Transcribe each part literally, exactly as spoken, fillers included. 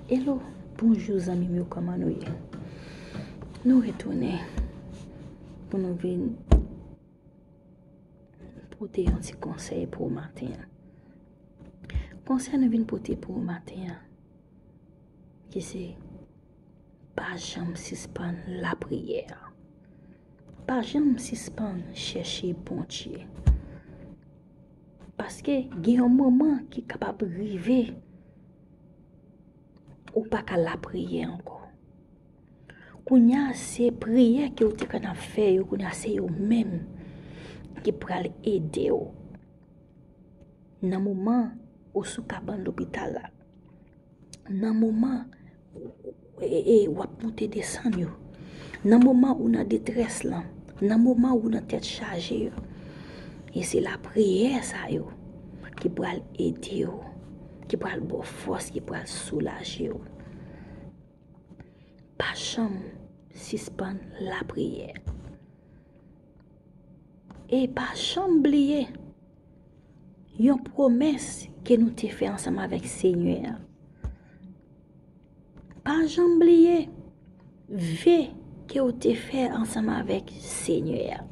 Hello, bonjou zanmi m yo, kòman nou ye? Nou retounen pou nou vin pote yon ti konsèy pou maten an. Konsèy nou vin pote pou maten an, ki se pa janm sispann lapriyè. Pa janm sispann chèche Bondye. Paske gen yon moman ki kapab rive ou pa ka lapriyè ankò. Kounye a, se priyè ke w te konn ap fè yo, kounye a se yo menm ki pral ede w. Nan moman ou sou kabann lopital la, nan moman e, e, w ap monte desann yo, nan moman ou nan detrès lan, nan moman ou nan tèt chaje yo, e se lapriyè sa yo ki pral ede w, ki pral ba w fòs, ki pral soulaje w. Pa janm sispann lapriyè. E pa janm bliye yon pwomès ke nou te fè ansanm avèk Senyè a. Pa janm bliye ve ke w te fè ansanm avèk Senyè a.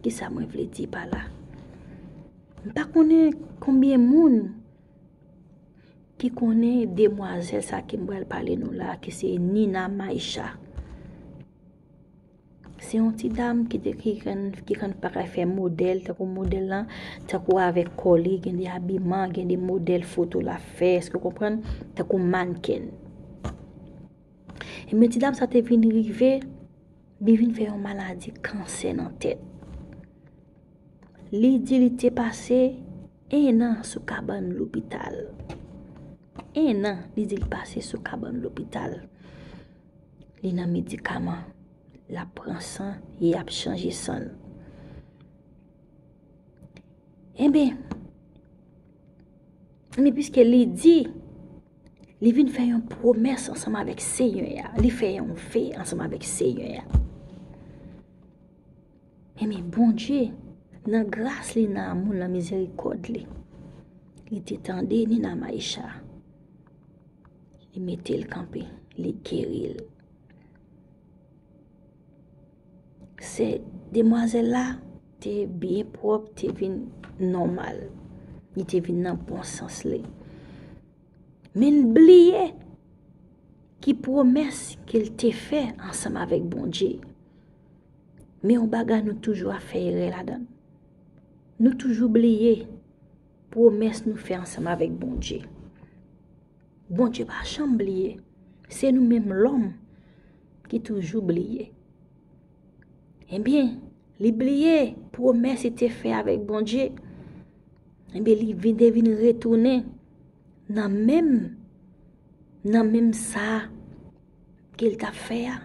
Kisa mwen vle di pa la? M pa konnen konbyen moun ki konnen demwazèl sa ke m pral pale nou la, ki se Nina Maisha. Se yon ti dam ki te, ki konn, ki konn pa ka fè modèl, tankou modèl lan, tankou avèk kò li, gen de abiman, gen de modèl foto l ap fè, èske w konprann? Tankou mannken. Ebyen, ti dam sa te vin rive, li vin fè yon maladi kansè nan tèt. Li di li te pase en an sou kabann lopital. En an, li di li pase sou kabann lopital. Li nan medikaman, l ap pran san, e y ap chanje san l. Enben, enben, piske li di, li vin fè yon pwomès ansanm avèk Senyè a, li fè yon ve ansanm avèk Senyè a. Enben, Bondye, nan gras li, nan amou l, nan mizerikòd li, li te tande Nina Maisha. Li mete l kanpe, li geri l. Se demwazèl la te byen pwòp, te vin nòmal. Li te vin nan bon sans li. Men l bliye ki pwomès ke l te fè ansanm avèk Bondye. Men yon bagay nou toujou ap fè erè ladan l. Nou toujou bliye pwomès nou fè ansanm avèk Bondye. Bondye pa janm bliye. Se nou menm lòm ki toujou bliye. Ebyen, li bliye pwomès li te fè avèk Bondye. Ebyen, li vin, te vin retounen nan menm, nan menm sa ke l t ap fè a.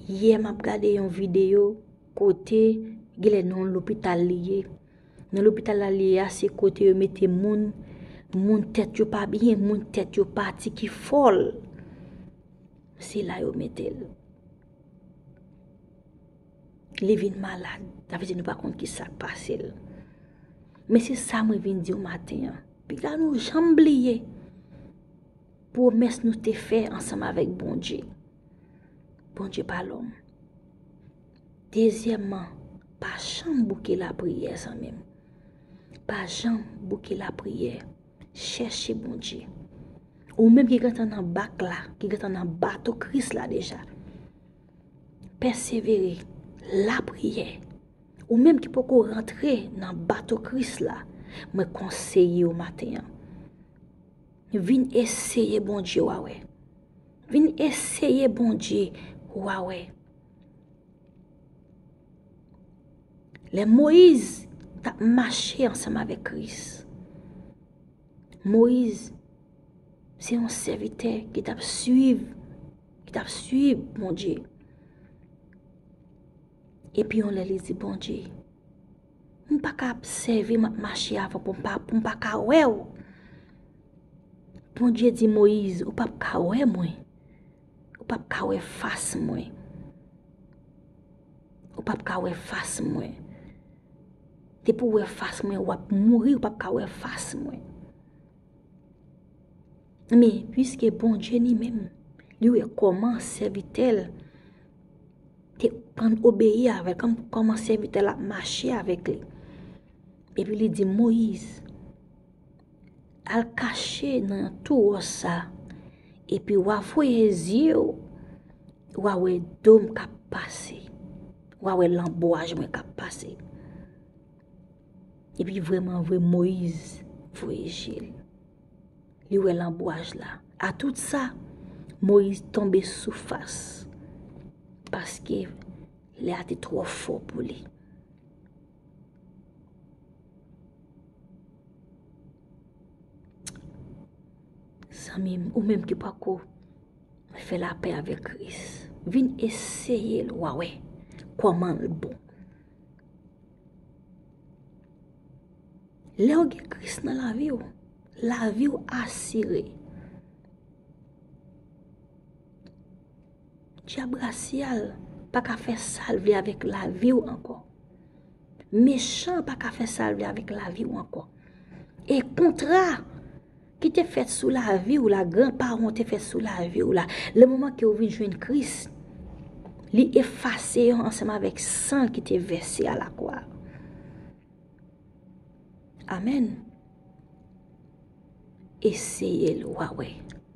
Yè m ap gade yon videyo kote genlè nan yon lopital li ye. Nan lopital la li ye a, se kote yo mete moun, moun tèt yo pa byen, moun tèt yo pati ki fòl. Se la yo mete l. Li vin malad. Sa vle di nou pa konn ki sa k pase l. Men se sa mwen vin di w maten an. Piga nou janm bliye pwomès nou te fè ansanm avèk Bondye. Bondye pa lòm. Dezyèmman, pa janm bouke lapriyè, zanmi m. Pa janm bouke lapriyè. Chèche Bondye. Ou menm ki gentan nan bak la, ki gentan nan bato Kris la deja, pèsevere, lapriyè. Ou menm ki poko rantre nan bato Kris la, mwen konseye w maten an. Vin eseye Bondye, w a wè. Vin eseye Bondye, w a wè. Lè Moyiz t ap mache ansanm avèk Kris, Moyiz se yon sèvitè ki t ap swiv, ki t ap swiv Bondye. Epi yon lè li di, Bondye, m pa ka obsève, m ap mache avan pou m pa, pou m pa ka wè w. Bondye di Moyiz, ou p ap ka wè mwen. Ou p ap ka wè fas mwen. Ou p ap ka wè fas mwen. Depi w wè fas mwen, w ap mouri, ou p ap ka wè fas mwen. Men, piske Bondye li menm, li wè kòman sèvitè l te konn obeyi avè l, kòm, kòman sèvitè l ap mache avèk li. Epi li di Moyiz, al kache nan yon twou wòch sa, epi w a voye zye w, w a wè do m k ap pase, w a wè lanbwaj mwen k ap pase. Epi vrèman vre, Moyiz voye je l. Li wè lanbwaj la. A tout sa, Moyiz tonbe sou fas, paske lè a te twò fò pou li. Zanmi m, ou menm ki pako fè lapè avèk Kris, vin eseye l, w a wè kòman l bon. Lè w gen Kris nan lavi w, lavi w asire. Dyab rasyal pa ka fè sa l vle avèk lavi w ankò. Mechan pa ka fè sa l vle avèk lavi w ankò. E kontra ki te fèt sou lavi w la, gran paran w te fèt sou lavi w la, le moman ke w vin jwenn Kris, li efase yo ansanm avèk san l ki te vèse a lakwa. Amèn. Eseye l, w a wè.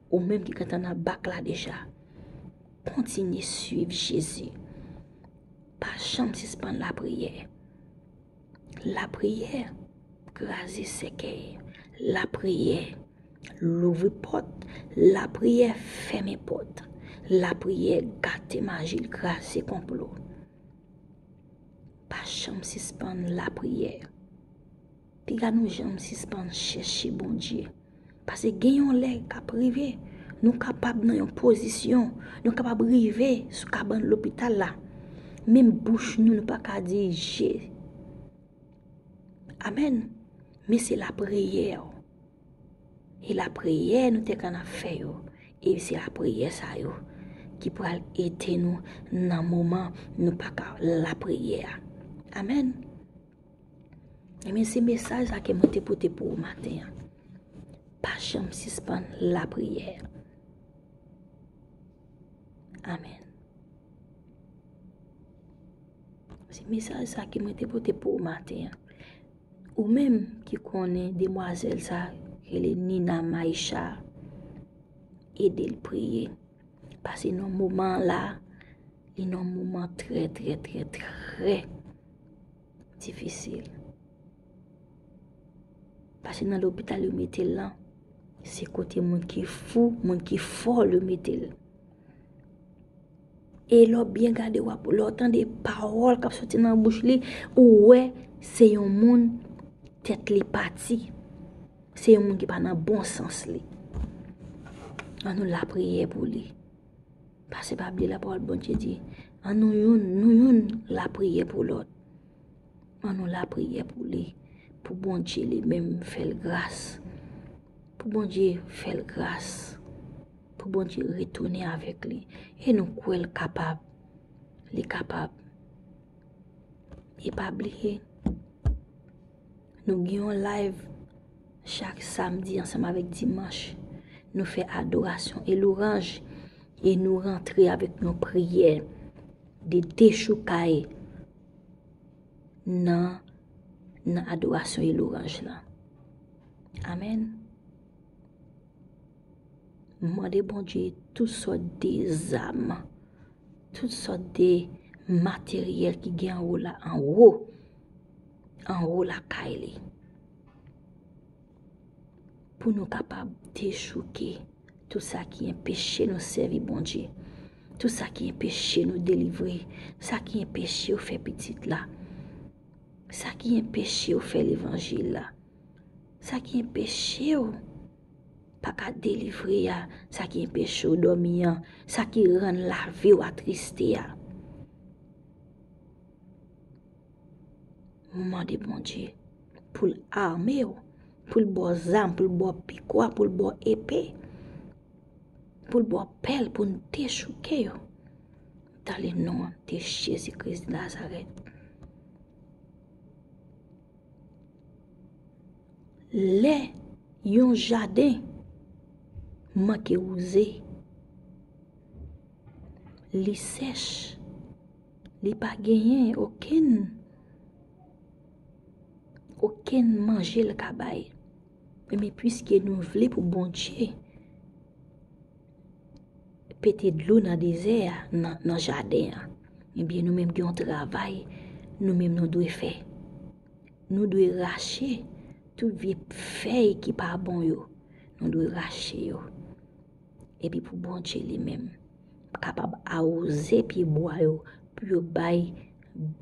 Ou menm ki gentan nan bak la deja, kontinye swiv Jezi. Pa janm sispann lapriyè. Lapriyè kraze sèkèy. Lapriyè louvri pòt. Lapriyè fèmen pòt. Lapriyè gate maji l, kraze konplo. Pa janm sispann lapriyè. Piga nou janm sispann chèche Bondye. Paske gen yon lè k ap rive, nou kapab nan yon pozisyon, nou kapab rive sou kabann lopital la. Menm bouch nou, nou pa ka dirije. Amèn. Men se lapriyè. E lapriyè nou te konn ap fè yo. E se lapriyè sa yo ki pral ede nou nan moman nou pa ka lapriyè a. Amèn. Ebyen, se mesaj sa ke mwen te pote pou ou maten an. Pa janm sispann lapriyè. Amèn. Se mesaj sa ke mwen te pote pou ou maten an. Ou menm ki konnen demwazèl sa rele Nina Maisha, ede l priye. Paske nan moman la, li nan moman trè, trè, trè, trè difisil. Paske nan lopital yo mete l lan, se kote moun ki fou, moun ki fòl yo mete l. E lè w byen gade, w ap, lè w tande pawòl k ap soti nan bouch li, ou wè se yon moun tèt li pati. Se yon moun ki pa nan bon sans li. Ann nou lapriyè pou li. Paske pa bliye lapawòl Bondye di, ann nou youn, nou youn lapriyè pou lòt. Ann nou lapriyè pou li, pou Bondye li menm fè l gras. Pou Bondye fè l gras. Pou Bondye retounen avèk li. E nou kwè l kapab. Li kapab. E pa bliye, nou gen yon live chak samdi ansanm avèk dimanch. Nou fè adorasyon e louranj. E nou rantre avèk yon priyè de dechoukay nan, nan adorasyon e louranj lan. Amèn. M mande Bondye tout sòt de zam, tout sòt de materyèl ki gen anwo la, anwo, anwo lakay li. Pou nou kapab dechouke tout sa ki enpeche nou sèvi Bondye, tout sa ki enpeche nou delivre, sa ki enpeche w fè pitit la, sa ki enpeche w fè levanjil la, sa ki enpeche w pa ka delivre a, sa ki enpeche w dòmi an, sa ki rann lavi w atriste a. Ou mande Bondye pou l ame w, pou l ba w zam, pou l ba w pikwa, pou l ba w epe, pou l ba w pèl, pou n dechouke yo. Dan le non de Jezi Kris de Nazarèt. Lè yon jaden manke wouze. Li sèch. Li pa genyen okenn, okenn manje l ka bay. Men piske nou vle pou Bondye pete dlo nan dezè a, nan, nan jaden an, ebyen, nou menm gen yon travay nou menm nou dwe fè. Nou dwe rache tout vye fèy ki pa bon yo. Nou dwe rache yo. Epi pou Bondye li menm kapab awoze pyebwa yo pou yo bay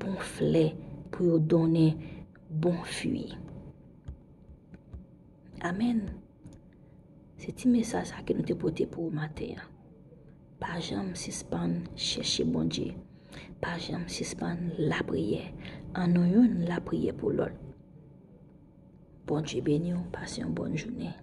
bon flè, pou yo donnen bon fwi. Amèn. Se ti mesaj sa ke nou te pote pou ou maten an. Pa janm sispann chèche Bondye. Pa janm sispann lapriyè. Annou youn lapriyè pou lòt. Bondye beni w, pase yon bòn jounen.